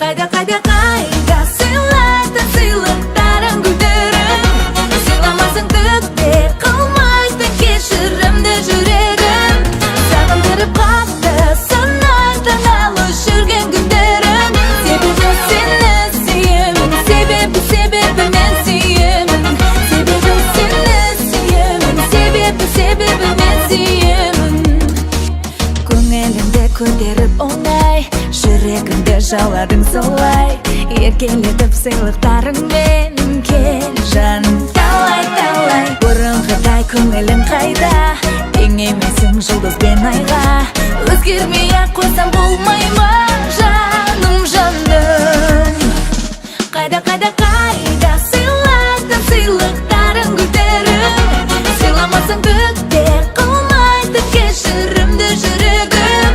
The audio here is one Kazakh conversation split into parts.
Қайда, қайда, қайда сыйлайтын сыйлықтарың, гүлдерің? Сыйламасаң түк те қылмайтын кешірімді жүрегім. Сағындырып қатты санайтын алыс жүрген күндерім. Себебі сені сүйемін, себебі, себебі мен сүйемін. Себебі сені сүйемін, себебі, себебі мен сүйемін. Көңілімді көтеріп оңай, жүрегімді жауладың солай. Еркелетіп сыйлықтарыңмен, кел, жаным, талай, талай. Бұрынғыдай көңілің қайда? Теңемесің жұлдыз бен айға. Өзгермей ақ қойсам болмай ма, жаным, жаным? Қайда, қайда, қайда сыйлайтын сыйлықтарың, гүлдерің? Сыйламасаң түк те қылмайтын кешірімді жүрегім.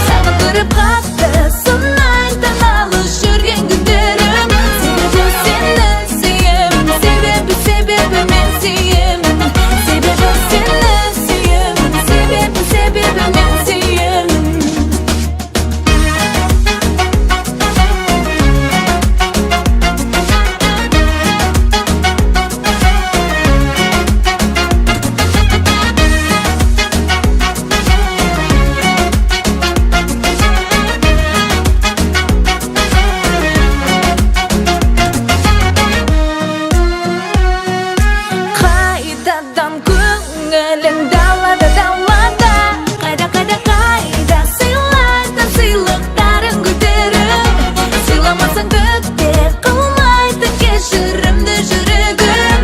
Сағындырып қатты сынайтын алыс жүрген күндерім. Себебі сені сүйемін, себебі, себебі мен сүйемін. Себебі сені сүйемін, себебі, себебі мен сүйемін. Қайтадан көңілің далада, далада. Қайда, қайда, қайда сыйлайтын сыйлықтарың, гүлдерің? Сыйламасаң түк те қылмайтын кешірімді жүрегім.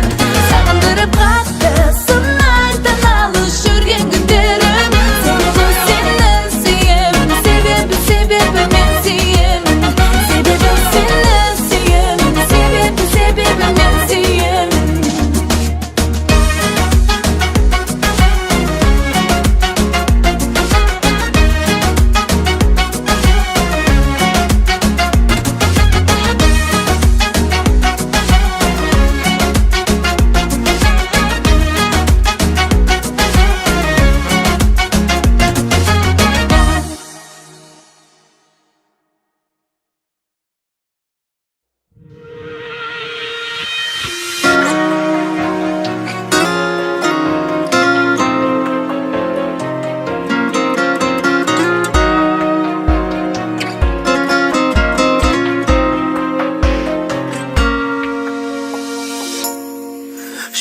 Сағындырып қатты сынайтын алыс жүрген күндерім. Себебі сені сүйемін, себебі, себебі мен сүйемін. Себебі сені сүйемін, себебі, себебі мен сүйемін.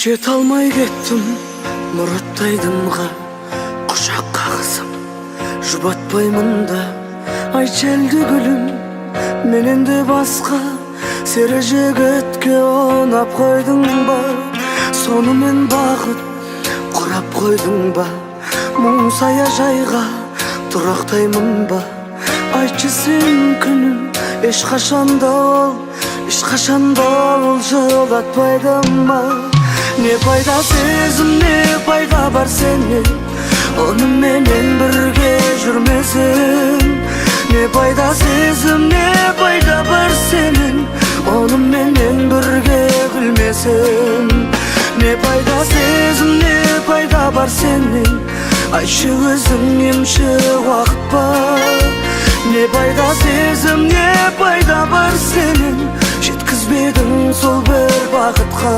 Жете алмай кеттім мұраттай дымға, құшақ қағысып жұбатпаймын да. Айтшы, әлде гүлім, менен де басқа сері жігітке ұнап қойдың ба? Сонымен бақыт құрап қойдың ба? Мұң саяжайға тұрақтаймын ба? Айтшы сен, күнім, ешқашан да ол, ешқашан да ол жылатпайды ма? Не пайда сезім, не пайда бар сенен, оныменен бірге жүрмесем? Не пайда сезім, не пайда бар сенен, оныменен бірге күлмесем? Не пайда сезім, не пайда бар сенен, айтшы өзің, емші уақыт па? Не пайда сезім, не пайда бар сенен, жеткізбедің сол бір бақытқа.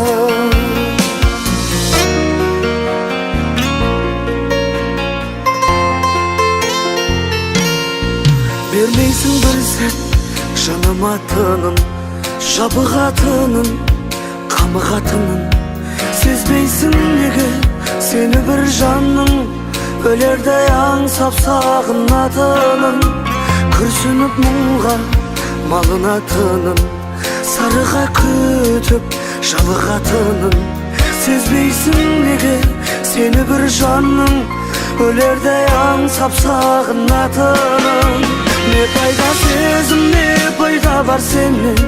Бермейсің бір сәт жаныма тыным, жабығатынын, қамығатынын сезбейсің неге? Сені бір жанның өлердей аңсап сағынатынын, күрсініп мұңға малынатынын, сарыға күтіп жалығатынын сезбейсің неге? Сені бір жанның өлердей аңсап сағынатынын. Не пайда сезім, не пайда бар сенен,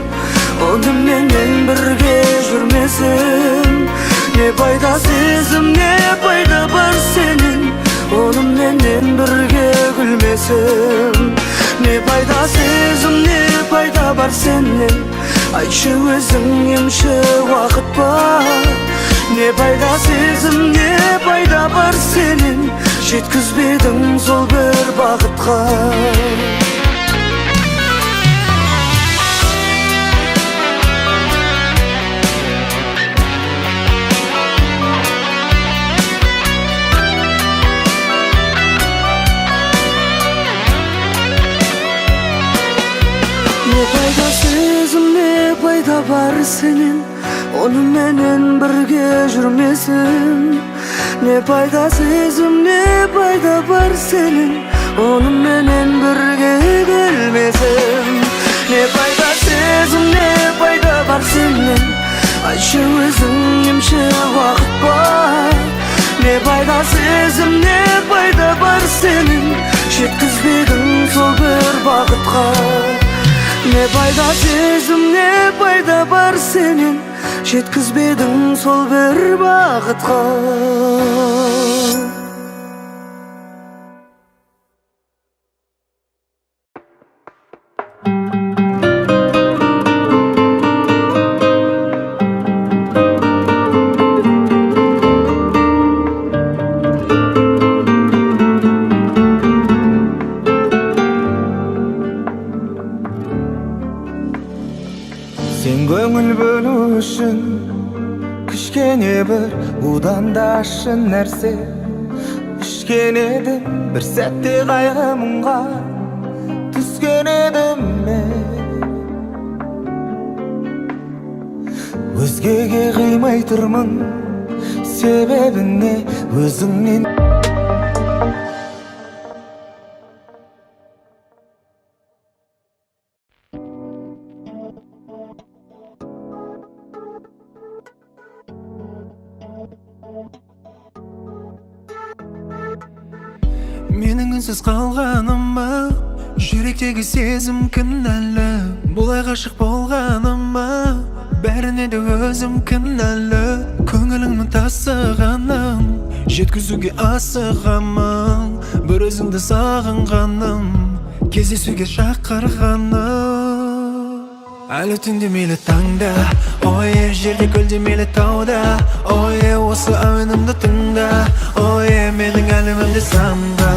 оныменен бірге жүрмесем? Не пайда сезім, не пайда бар сенен, оныменен бірге күлмесем? Не пайда сезім, не пайда бар сенен, айтшы өзің, емші уақыт па? Не пайда сезім, не пайда бар сенен, жеткізбедің сол бір бақытқа. Не пайда сезім, не пайда бар сенен, оныменен бірге жүрмесем. Не пайда сезім, не пайда бар сенен, оныменен бірге келмесем. Не пайда сезім, не пайда бар сенен, айтшы өзің, емші уақыт бар. Не пайда сезім, не пайда бар сенен, жеткізбедің сол бір бақытқа. Не пайда сезім, не пайда бар сенен, жеткізбедің сол бір бақытқа. Сен көңіл бөлу үшін кішкене бір удан да ащы нәрсе ішкен едім, бір сәтте қайғы мұңға түскен едім мен. Өзгеге қимай тұрмын, себебі не өзіңнен. Менің үнсіз қалғаныма жүректегі сезім кінәлі, бұлай ғашық болғаныма бәріне де өзім кінәлі. Көңіліңнің тасығанын жеткізуге асығамын, бір өзіңді сағынғаным, кездесуге шақырғаным. Әлі түнде мейлі таңда, ой, жерде, көлде, мейлі тауда, ой, осы әуенімді тыңда, ой, менің әлемімде самға.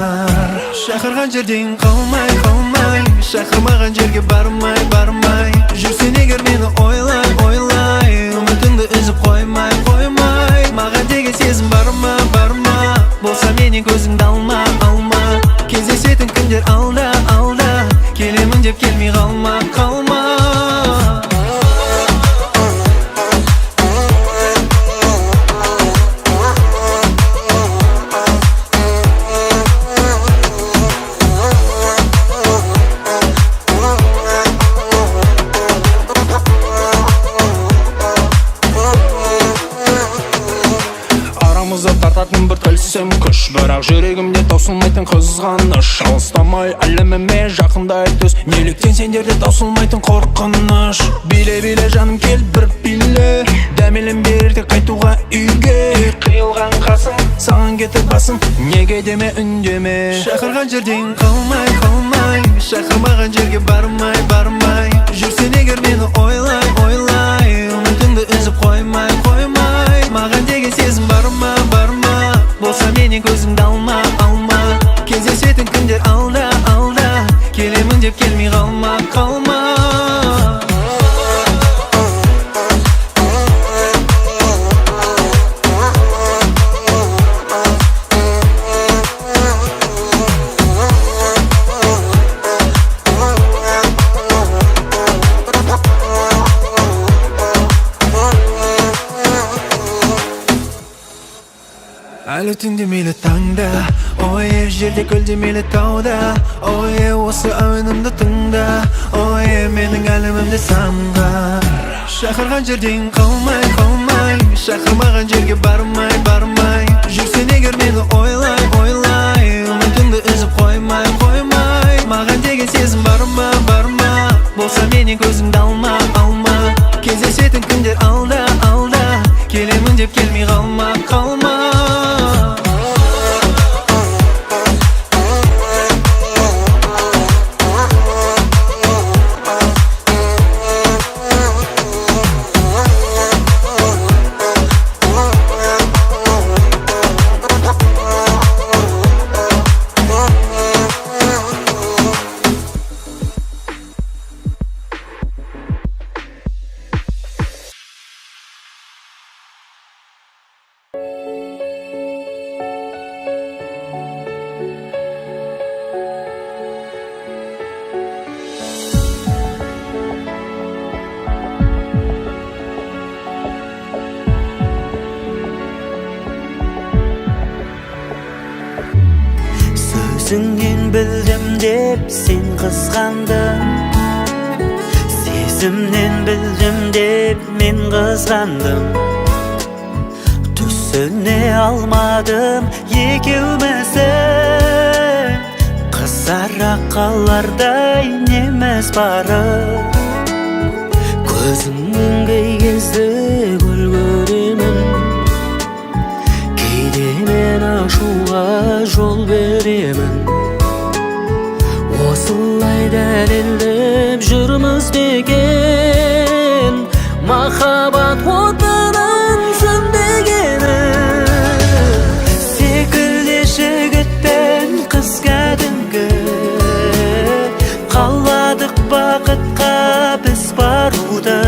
Шақырған жерден қалмай, қалмай, шақырмаған жерге бармай, бармай жүрсең егер мені ойлай, ойлай, үмітіңді үзіп қоймай, қоймай. Маған деген сезім бар ма, бар ма? Болса, менен көзіңді алма, алма. Кездесетін күндер алда, алда, келемін деп келмей қалма, қалма. Арамызда тартатын бір тілсім күш, бірақ жүрегімде таусылмайтын қызғаныш. Алыстамай әлеміме жақындай түс, неліктен сендерде таусылмайтын қорқыныш? Биле, биле, жаным, кел бір биле, дәмеленбе ерте қайтуға үйге. Қиылған қасым, саған кетіп басым, неге деме, үндеме. Шақырған жерден қалмай, қалмай, шақырмаған жерге бармай, бармай жүрсең егер мені ойлай, ойлай, үмітіңді үзіп қоймай, қоймай. Маған деген сезім бар ма, бар ма? Болса, менен көзіңді алма, алма. Кездесетін күндер алда, алда, келемін деп келмей қалма, қалма. Әлі түнде мейлі таңда, ой, жерде, көлде, мейлі тауда, ой, осы әуенімді тыңда, ой, менің әлемімде самға. Шақырған жерден қалмай, қалмай, шақырмаған жерге бармай, бармай жүрсең егер мені ойлай, ойлай, үмітіңді үзіп қоймай, қоймай. Маған деген сезім бар ма, бар ма? Болса, менен көзіңді алма, алма. Кездесетін күндер алда, алда, келемін деп келмей қалма, қалма. Білдім деп сен қызғандың, сезімнен білдім деп мен қызғандым. Түсіне алмадым екеуміздің қызара қалардай неміз бары. Көзіңнен кей кезде гүл көремін, кейде мен ашуға жол беремін. Осылай дәлелдеп жүрміз деген махаббат отының сөнбегенін. Секілді жігіт пен қыз кәдімгі, қаладық бақытқа біз баруды.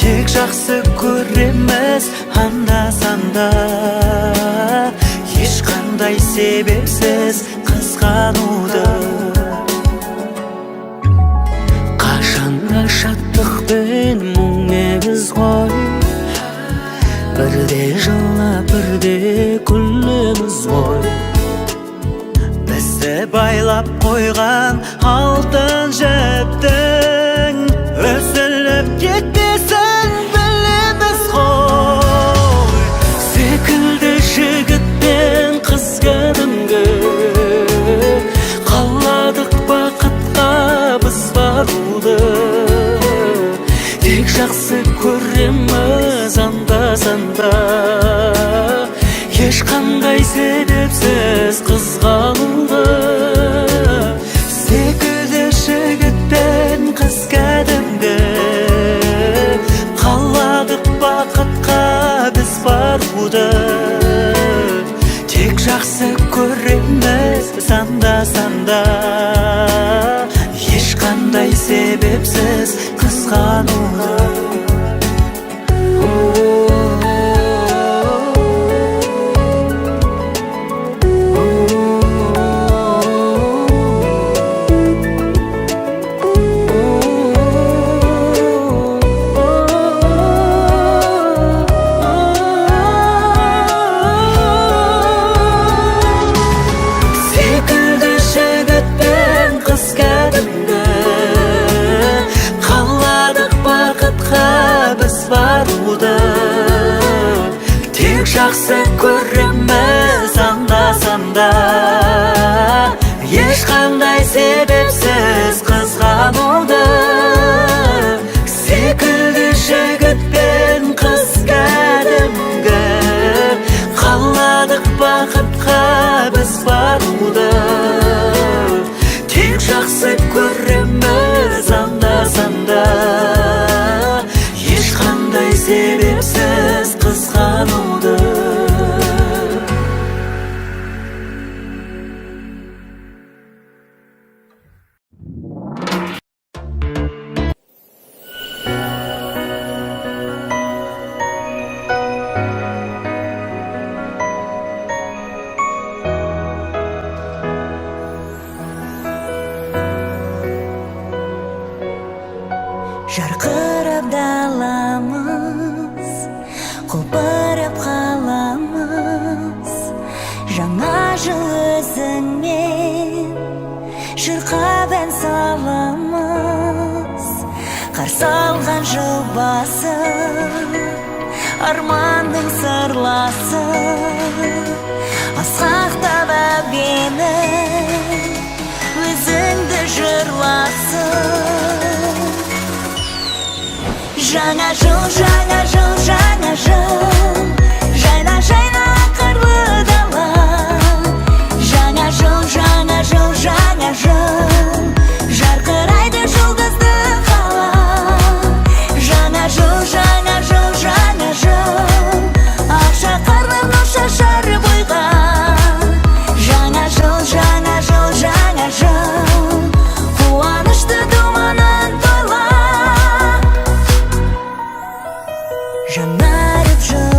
Тек жақсы көреміз анда-санда, ешқандай себепсіз қызғануды. Қашанда шаттық пен мұң егіз ғой, бірде жылап, бірде күлеміз ғой. Бізді байлап қойған алтын жіптің үзіліп кетпесін білеміз ғой. Секілді жігіт пен қыз кәдімгі, қаладық бақытқа біз баруды. Тек жақсы көреміз анда-санда, ешқандай себепсіз қызғануды. Секілді жігіт пен қыз кәдімгі, қаладық бақытқа біз баруды. Тек жақсы көреміз анда-санда, ешқандай себепсіз қызғануды. Секілді жігіт пен қыз кәдімгі, қаладық бақытқа біз баруды. Тек жақсы көреміз анда-санда, ешқандай себепсіз қызғануды. Секілді жігіт пен қыз кәдімгі, қаладық бақытқа біз баруды. Тек жақсы көреміз анда-санда, ешқандай себепсіз қызғануды. Жарқырап даламыз, құлпырып қаламыз. Жаңа жыл өзіңмен шырқап ән саламыз. Қарсы алған жыл басы, арманның сырласы, асқақтап әуені өзіңді жырласын. Жаңа жыл, жаңа жыл, жаңа жыл, жайна, жайна қарлы дала. Жаңа жыл, жаңа жыл, жаңа жыл, жарқырайды жұлдызды қала. Жаңа жыл, жаңа жыл, жаңа жыл, ақша қарлы нұр шашар бойға. Жаңа жыл, жаңа жыл, жаңа жыл, қуанышты думанын тойла. Жанарып жыл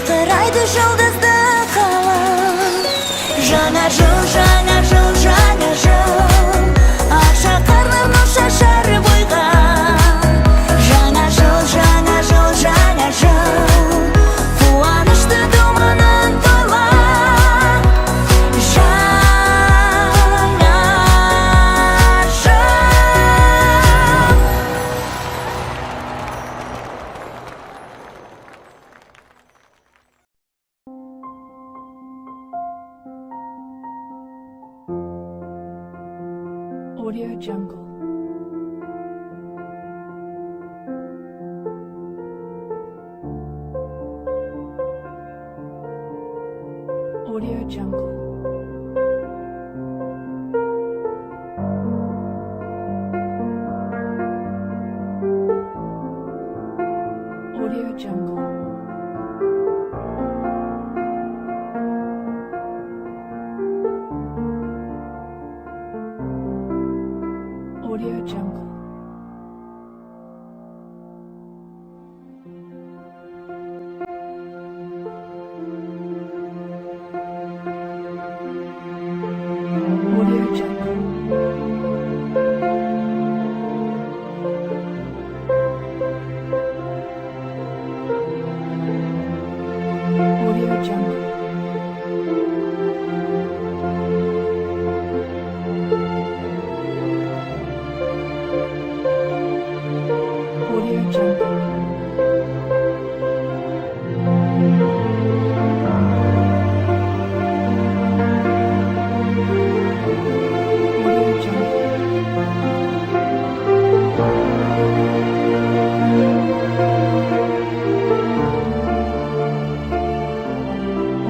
Жарқырайды жұлдызды қала. Жаңа жыл, жаңа жыл, жаңа жыл, Ақша қарлы нұр шашар бойға. Жаңа жыл, жаңа жыл, жаңа жыл, Қуанышты думанын тойла. Жаңа жыл. Audio Jungle. Audio Jungle. Audio Jungle. Audio Jungle. Audio Jungle. Audio Jungle. Audio Jungle. Audio Jungle. Audio Jungle. Audio Jungle.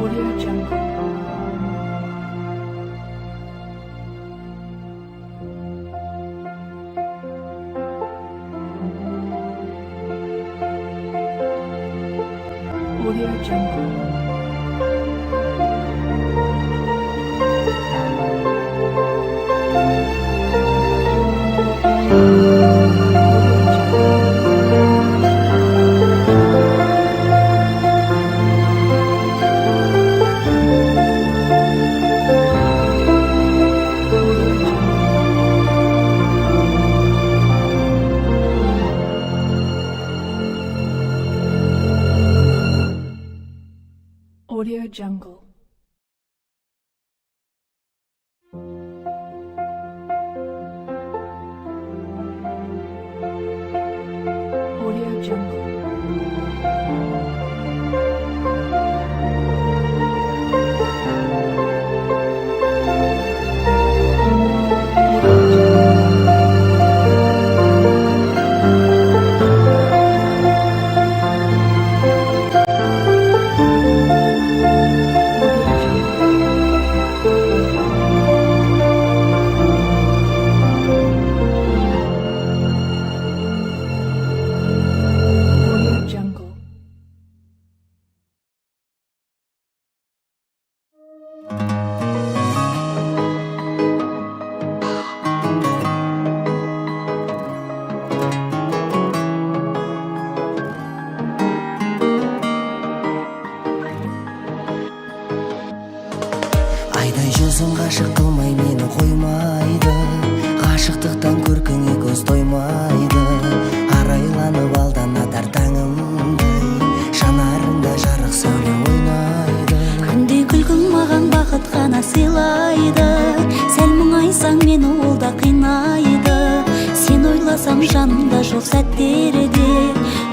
Audio Jungle. Audio Jungle. Audio Jungle. Audio Jungle. Audio Jungle. Audio Jungle. Audio Jungle. Айдай жүзің ғашық қылмай мені қоймайды. Ғашықтықтан көркіңе көз тоймайды. Арайланып алдан атар таңымдай, жанарыңда жарық сәуле ойнайды. Күнде күлкің маған бақыт қана сыйлайды. Сәл мұңайсаң, мені ол да қинайды. Сен ойласам, жанымда жоқ сәттерде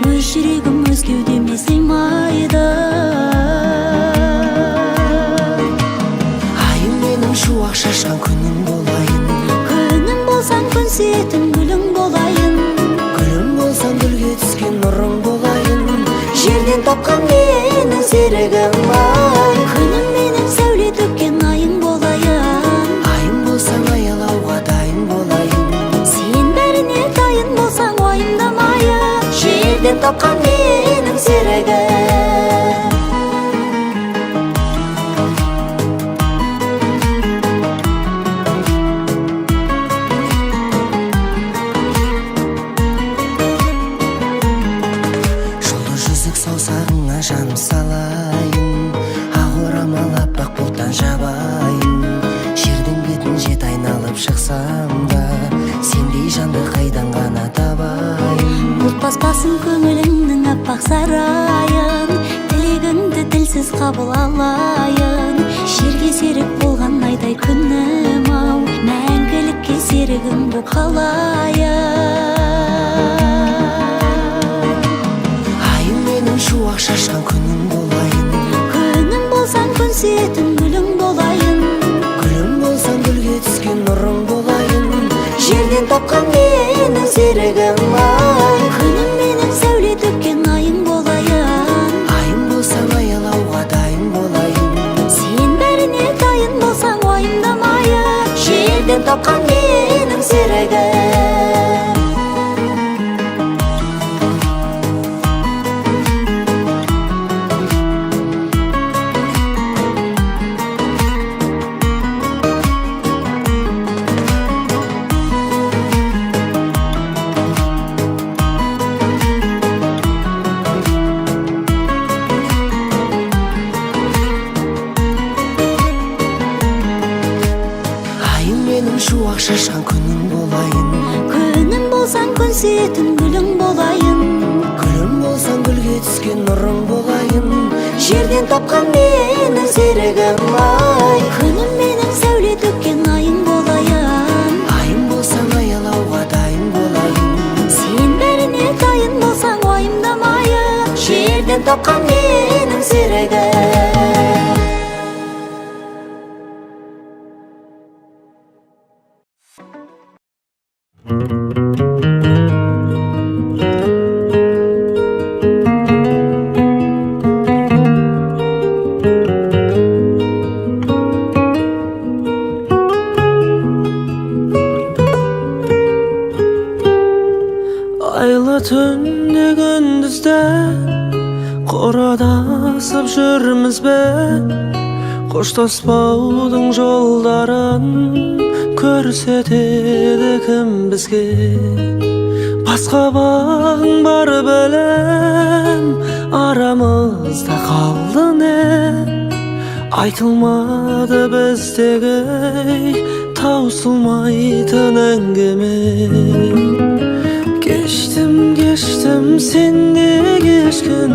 өз жүрегім өз кеудеме сыймайды. Айым менің, шуақ шашқан күнің болайын. Күнім болсаң, күн сүйетін гүлің болайын. Гүлім болсаң, гүлге түскен нұрың болайын. Жерден тапқан менің серігім ай. Күнім менің, сәуле төккен айың болайын. Айым болсаң, аялауға дайын болайын. Сен бәріне дайын болсаң, уайымдамайын. Жерден тапқан менің серігім. Жұлдыз жүзік саусағыңа жаным салайын. қабыл алайын. Жерге серік болған айдай күнім ау, мәңгілікке серігім боп қалайын. Айым менің, шуақ шашқан күнің болайын. Күнім болсаң, күн сүйетін гүлің болайын. Гүлім болсаң, гүлге түскен нұрың болайын. Жерден тапқан менің серігім ай, күнім менің, сәуле төккен айың болайын. Айым болсаң, аялауға дайын болайын. Сен бәріне дайын болсаң, уайымдамайын. Жерден тапқан менің серігім. Айым менің, шуақ шашқан күнің болайын. Күнім болсаң, күн сүйетін гүлің болайын. Гүлім болсаң, гүлге түскен нұрың болайын. Жерден тапқан менің серігім ай, күнім менің, сәуле төккен айың болайын. Айым болсаң, аялауға дайын болайын. Сен бәріне дайын болсаң, уайымдамайын. Жерден тапқан менің серігім. Айлы түнде, күндізді қордасып жүрміз бе? Қоштаспаудың жолдарын көрсетеді кім бізге? Басқа бағың бар білем, арамызда қалды не? Айтылмады біздегі таусылмайтын әңгіме. Кештім, кештім, сен де кешкін.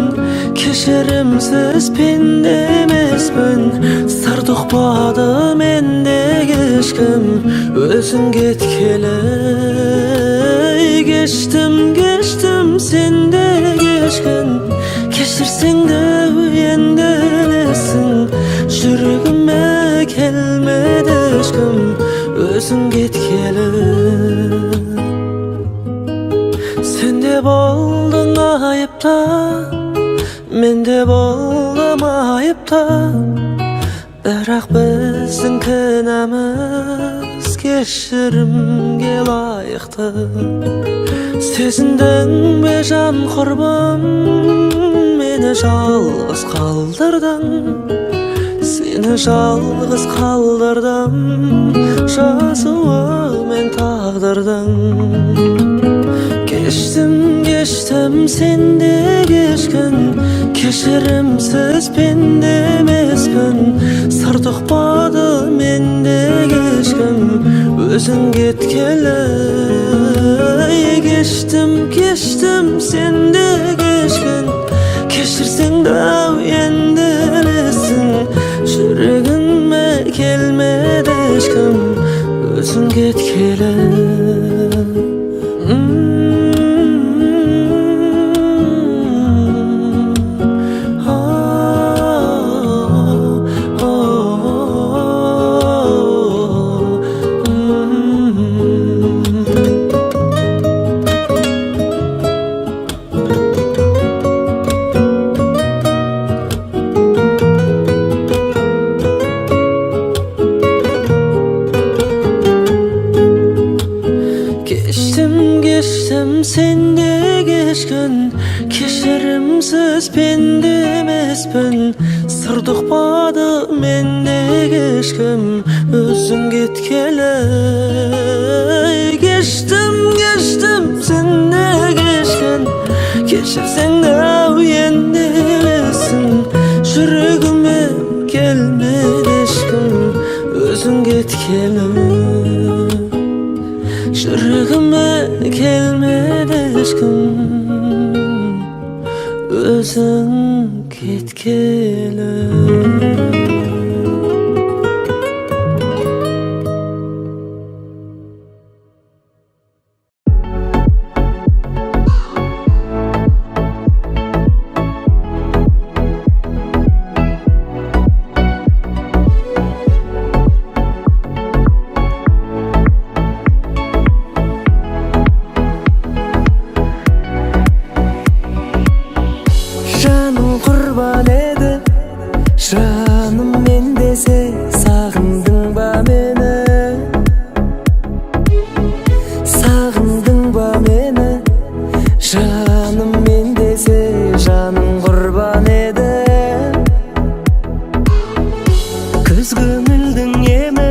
Кешірімсіз пенде емеспін. Сыр ұқпады менде ешкім, өзің кеткелі. Кештім, кештім, сен де кешкін. Кешірсең де енді ілесің. Жүрегіме келмеді ешкім, өзің кеткелі. Сен де болдың айыпты, мен де болдым айыпты. Бірақ біздің кінәміз кешірімге лайықты. Сезіндің бе, жан құрбым, мені жалғыз қалдырдың. Сені жалғыз қалдырдым жазуымен тағдырдың. Кештім, кештім, сен де кешкін. Кешірімсіз пенде емеспін. Сыр ұқпады менде ешкім, өзің кеткелі. Кештім, кештім, сен де кешкін. Кешірсең де енді ілесің. Жүрегіме келмеді ешкім, өзің кеткелі. Кештім, кештім, сен де кешкін. Кешірімсіз пенде емеспін. Сыр ұқпады менде ешкім, өзің кеткелі. Кештім, кештім, сен де кешкін. Кешірсең де енді ілесің. Жүрегіме келмеді ешкім, өзің кеткелі. Жүрегіме келмеді ешкім, өзің кеткелі. Жаным мен десе, сағындың ба мені? Сағындың ба мені? Жаным мен десе, жаның құрбан еді. Күз көңілдің емі,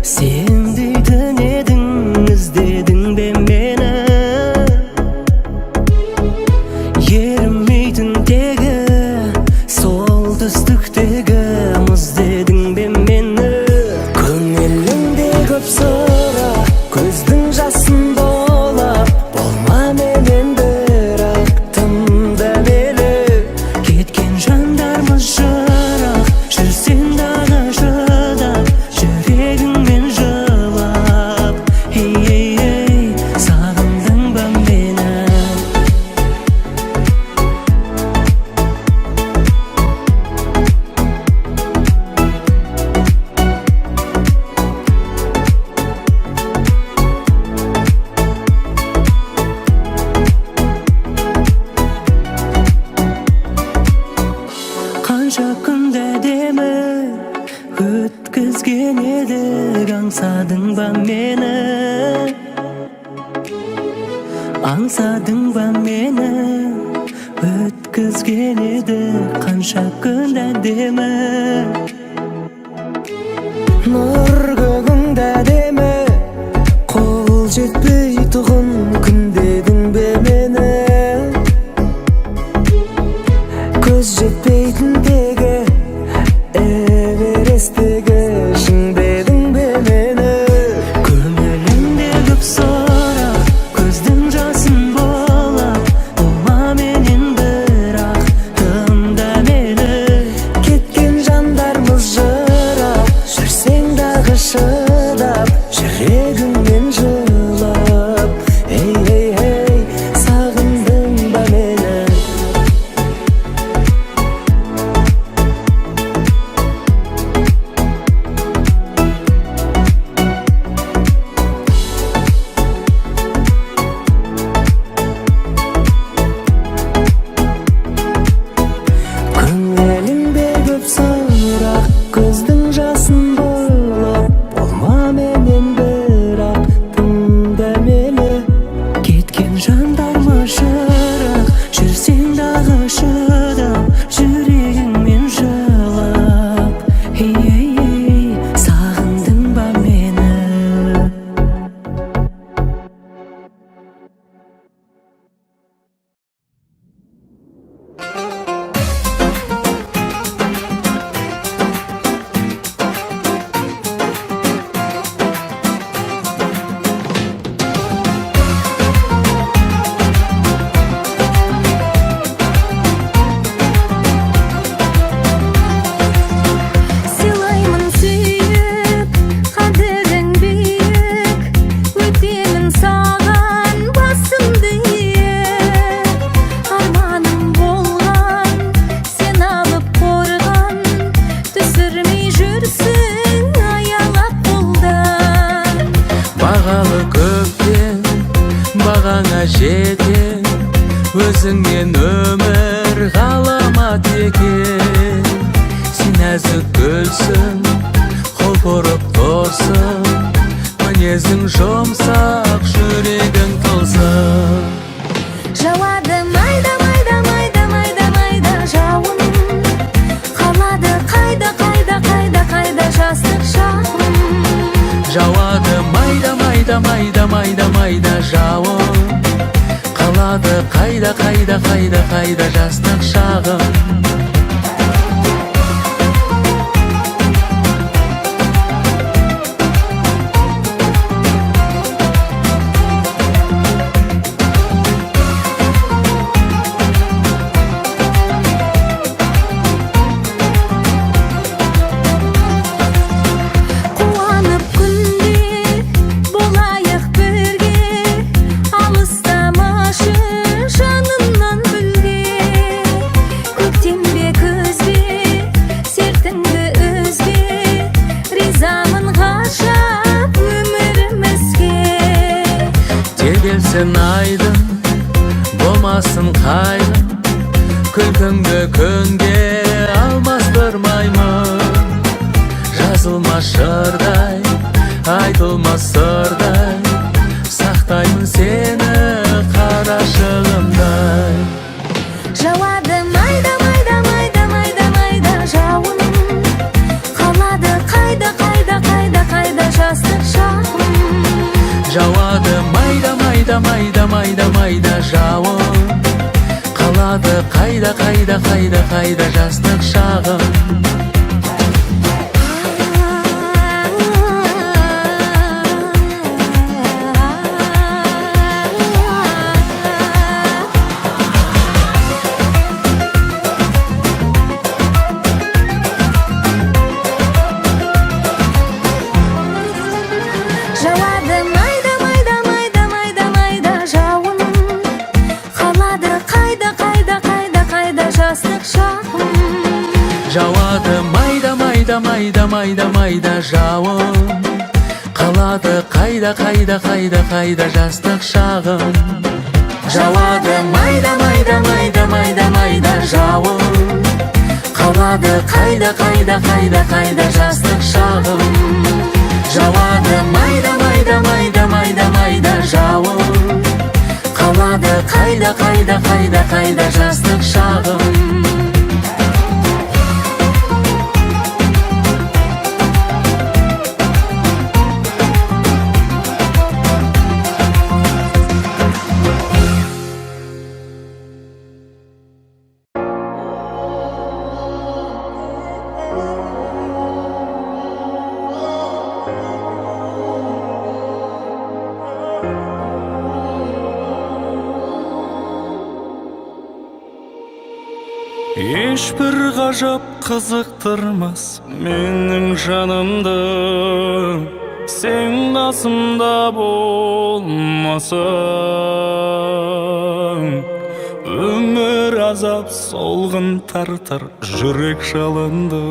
сен дейтін едің, іздедің бе мені? Ерімейтін тегі, солтүстіктегі мұз дедің бе мені? Көңіліңде көп сұрақ, көздің жасын болап, болма менен бірақ тым дәмелі. Кеткен жандармыз жырақ, жүрсең дағы шыдап, жүрегіңмен жылап. Ей, ей, ей, сағындың ба мені? Қанша күнді әдемі өткізген едік, аңсадың ба мені? Аңсадың ба мені? Өткізген едік қанша күн әдемі. Нұр көгіңді әдемі, қол жетпей тұғын күн дедің бе мені? Көз жетпейтін тегі Эвересттегі шың дедің бе мені? Көңілімде көп сұрақ, көздің жасын болап, болма менен бірақ тым дәмелі. Кеткен жандармыз жырақ, жүрсең дағы шыдап, жүрегіңмен жылап. Ей, ей, ей, сағындың ба мені? Көңілімде көп сұрақ, көздің жасын болып, болма менен бірақ тым дәмелі. Кеткен жандарма жырақ, жүрсең дағы шыдап, жүрегіңмен жылап. Ей, ей, ей, сағындың ба мені? Сыйлаймын сүйіп, қадірің биік, өтемін саған басымды иіп. Арманым болған, сен алып қорған, түсірмей жүрсің аялап қолдан. Бағалы көптен бағаңа жетем, өзіңнен өмір ғаламат екен. Сен нәзік гүлсің, құлпырып тұрсың, мінезің жұмсақ, жүрегің тылсым. Жауады майда, майда, майда, майда, майда жауын, қалады қайда, қайда, қайда, қайда жастық шағым? Жауады майда, майда, майда, майда, майда жауын, қалады қайда, қайда, қайда, қайда жастық шағым? Қуанып күнде болайық бірге, алыстамашы жанымнан мүлде. Көктем бе, күз бе, сертіңді үзбе, ризамын ғажап өмірімізге. Тербелсін айдын, болмасын қайғың, күлкіңді күнге алмастырма. жырдай, айтылмас сырдай, сақтаймын сені қарашығымдай. Жауады майда, майда, майда, майда, майда жауын. Қалады қайда, қайда, қайда, қайда жастық шағым? Жауады майда, майда, майда, майда, майда жауын. Қалады қайда, қайда, қайда, қайда жастық шағым? Жауады майда, майда, майда, майда, майда жауын. Қалады қайда, қайда, қайда, қайда жастық шағым? Жауады майда, майда, майда, майда, майда жауын. Қалады қайда, қайда, қайда, қайда жастық шағым? Жауады майда, майда, майда, майда, майда жауын. Қалады қайда, қайда, қайда, қайда жастық шағым? Жауады майда, майда, майда, майда, майда жауын. Қалады қайда, қайда, қайда, қайда жастық шағым? Ешбір ғажап қызықтырмас менің жанымды, сен қасымда болмасаң. Өмір азап, солғын тартар жүрек жалынды,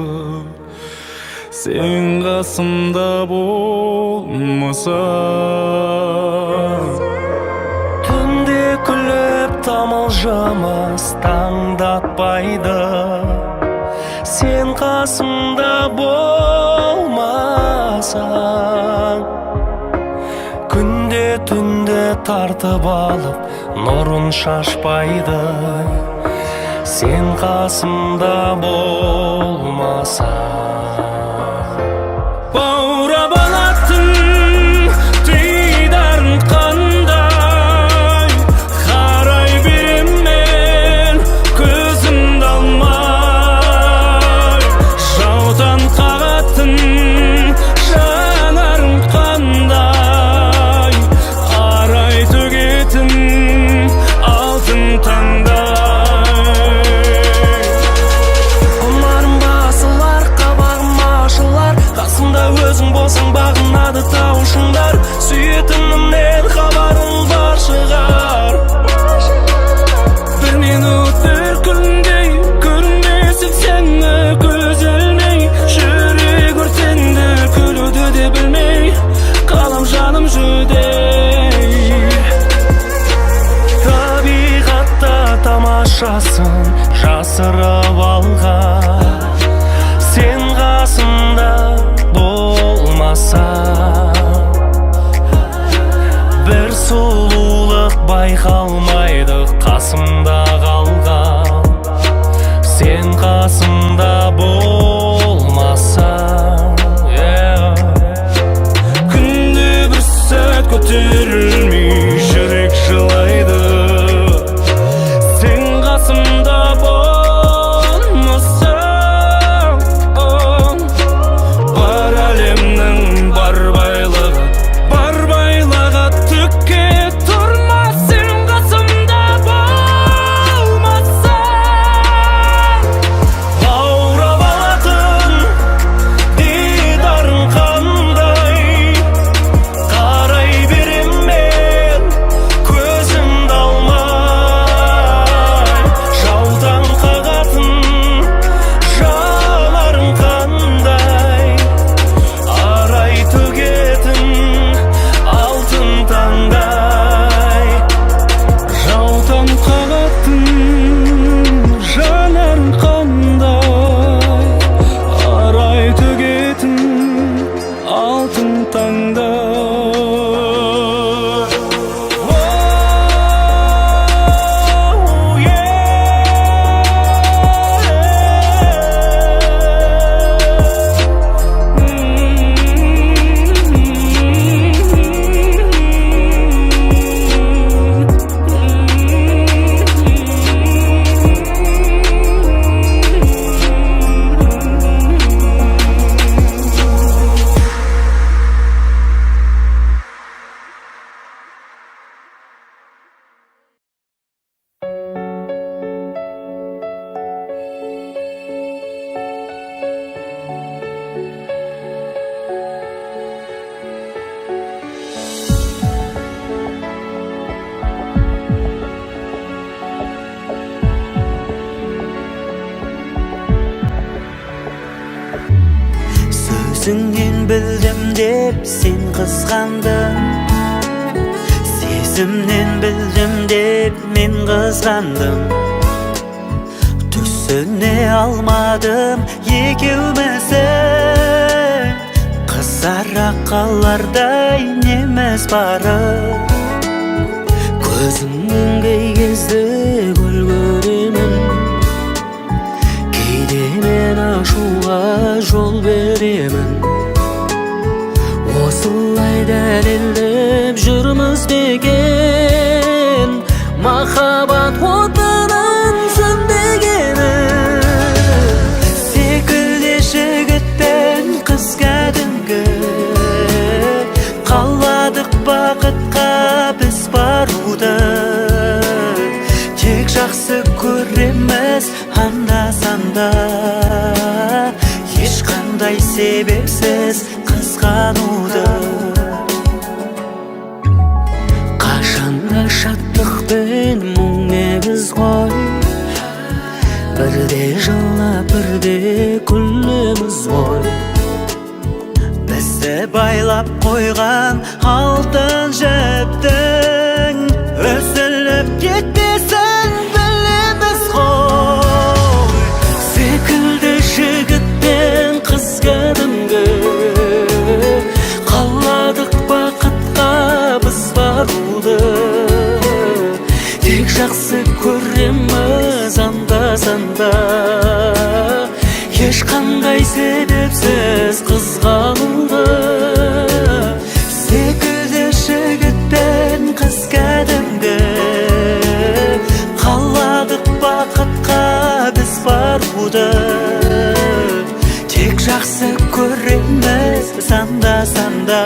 сен қасымда болмасаң. Түнде күліп тамылжымас таңдатпайды, сен қасымда болмасаң. Күнде түнде тартып алып нұрын шашпайды, сен қасымда болмасаң. Баурап алатын дидарың қандай, қарай берем мен көзімді алмай. Жаутаң қағатын жанарың қандай, арай төгетін алтын таңдай. Құмарым басылар, қабағым ашылар, қасымда өзің болсаң бағынады тау шыңдар. Сүйетінімнен хабарың бар шығар. Бір минут, бір күндей көрмесіп сені көз ілмей, жүрек өртенді, күлуді де білмей қалам, жаным жүдей. Табиғатта тамашасын жасырып алған, сен қасымда болмасаң. Бір сұлулық байқалмайды қасымда қалған, сен қасымда болмасаң. Yeah. Күнде бір сәт көтерілмей жүрек жылайды, сен қасымда болмасаң. Бар әлемнің бар байлығы, бар байлығы түкке тұрмас, сен қасымда Өзіңнен білдім деп сен қызғандың, сезімнен білдім деп мен қызғандым. Түсіне алмадым екеуміздің қызара қалардай неміз бары. Көзіңнен кей кезде көл көремін, кейде мен ашуға жол беремін. Осылай дәлелдеп жүрміз деген махаббат отының сөнбегенін. Секілді жігіт пен қыз кәдімгі, қаладық бақытқа біз баруды. Тек жақсы көреміз анда-санда, ешқандай себепсіз қызғануды. Қашанда шаттық пен мұң егіз ғой, бірде жылап, бірде күлеміз ғой. Бізді байлап қойған алтын жіптің үзіліп кетпесін білеміз ғой. Секілді жігіт пен қыз кәдімгі, қаладық бақытқа біз баруды. Тек жақсы көреміз анда-санда, ешқандай себепсіз қызғануды. Секілді жігіт пен қыз кәдімгі, қаладық бақытқа біз баруды. Тек жақсы көреміз анда-санда,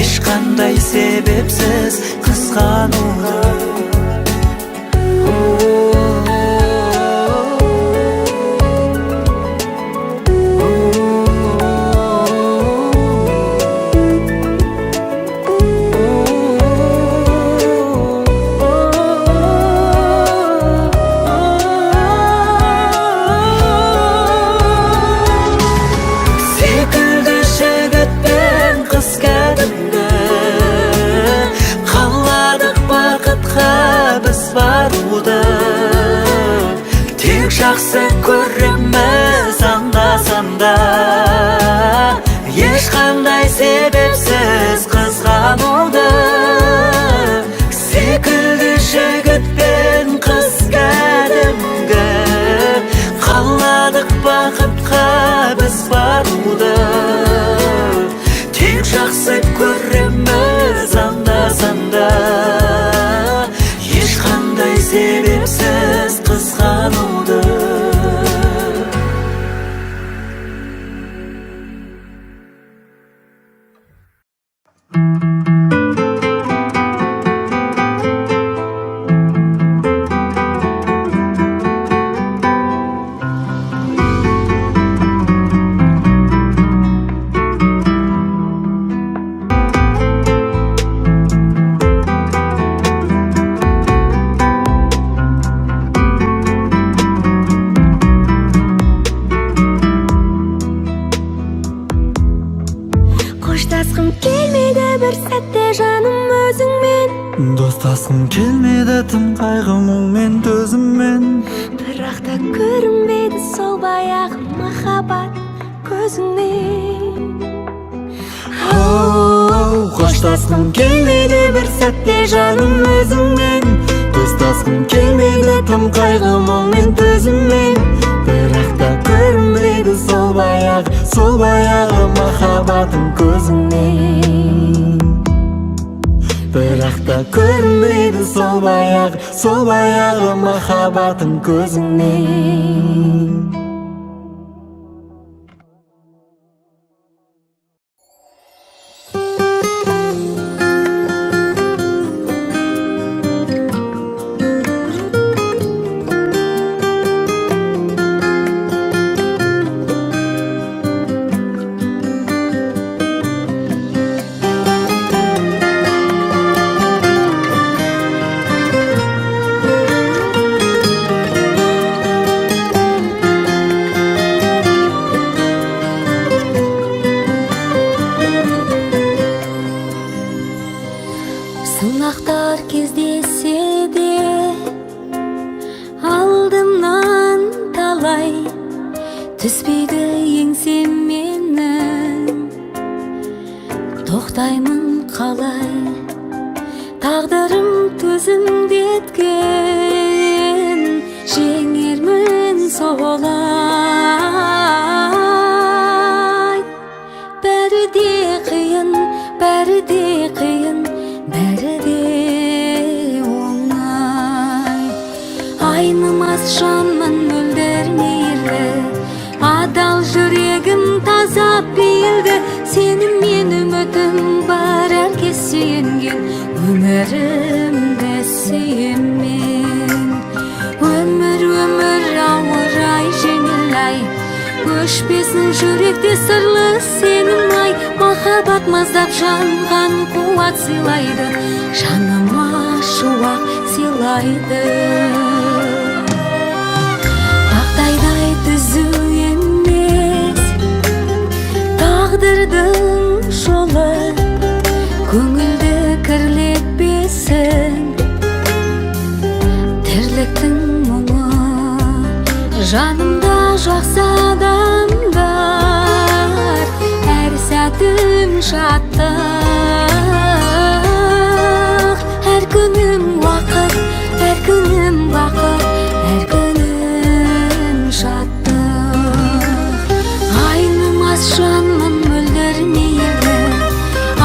ешқандай себепсіз қызғануды. Секілді жігіт пен қыз кәдімгі, қаладық бақытқа біз баруды. Тек жақсы көреміз анда-санда, ешқандай себепсіз қызғануды. Секілді жігіт пен қыз кәдімгі, қаладық бақытқа біз баруды. Тек жақсы көреміз анда-санда, ешқандай себепсіз қызғануды. Қоштасқым келмейді бір сәтте жаным өзіңмен, Достасқым келмеді тым қайғы мұңмен төзіммен. Бірақ та көрінбейді сол баяғы махаббат көзіңнен. Оу, қоштасқым келмейді бір сәтте жаным өзіңмен, Достасқым келмейді тым қайғы мұңмен төзіммен. Бірақ та көрінбейді сол баяғы, сол баяғы махаббатым көзіңнен. Бірақ та көрінбейді сол баяғы, сол баяғы махаббатым көзіңнен. Түспейді еңсем менің, тоқтаймын қалай? Тағдырым төзімдеткен, жеңермін солай. Бәрі де қиын, бәрі де қиын, бәрі де оңай. Айнымас жанмын, мөлдір мейірлі, адал жүрегім таза пейілді. Сеніммен үмітім бар, әркез сүйенген, өмірімді сүйемін. Өмір, өмір ауыр ай, жеңіл ай, өшпесін жүректе сырлы сенім ай. Махаббат маздап жанған қуат сыйлайды, жаныма шуақ сыйлайды. Тақтайдай түзу емес тағдырдың жолы, көңілді кірлетпесін тірліктің мұңы. Жанымда жақсы адамдар, әр сәтім шаттық, әр күнім уақыт, әр күнім бақыт, әр күнім шаттық. Айнымас жанмын, мөлдір мейірді,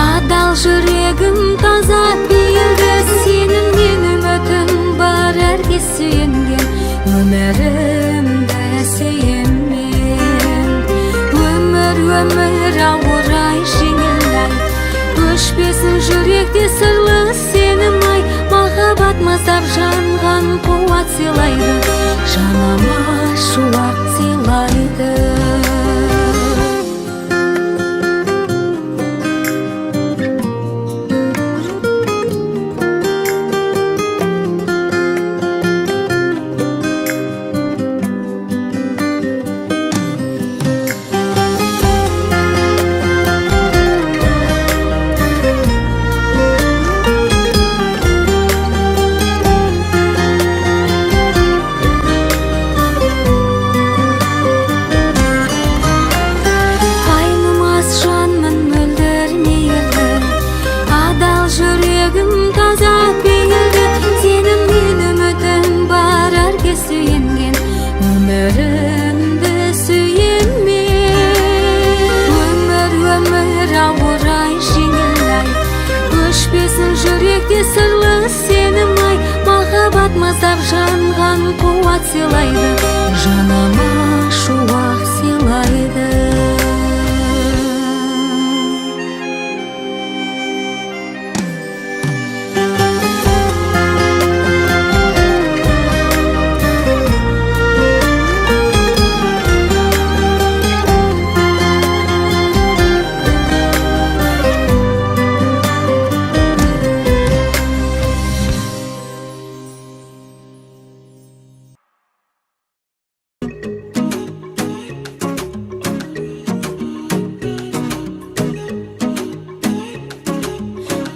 адал жүрегім таза пейілді. Сенімнен үмітім бар, әркез сүйенген, өмірімді сүйемін. Өмір, өмір ауыр ай, жеңіл ай, өшпесін жүректе сырлы сенім ай. Махаббат маздап жанған қуат сыйлайды, жаныма шуақ сыйлайды. Айнымас жанмын, мөлдір мейірді, адал жүрегім таза пейілді. Сенімнен үмітім бар, әркез сүйенген, өмірімді сүйемін. Өмір, өмір ауыр ай, жеңіл ай, өшпесін жүректе сырлы сенім ай. Махаббат маздап жанған қуат сыйлайды, жаныма шуақ сыйлайды.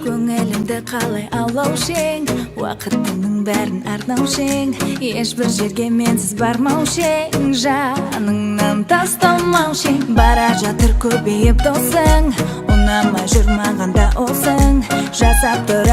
Көңілімді қалай аулаушы ең, уақытымның бәрін арнаушы ең, ешбір жерге менсіз бармаушы ең, жаныңнан тастамаушы ең. Бара жатыр көбейіп досың, ұнамай жүр маған да осың, жасап тұр.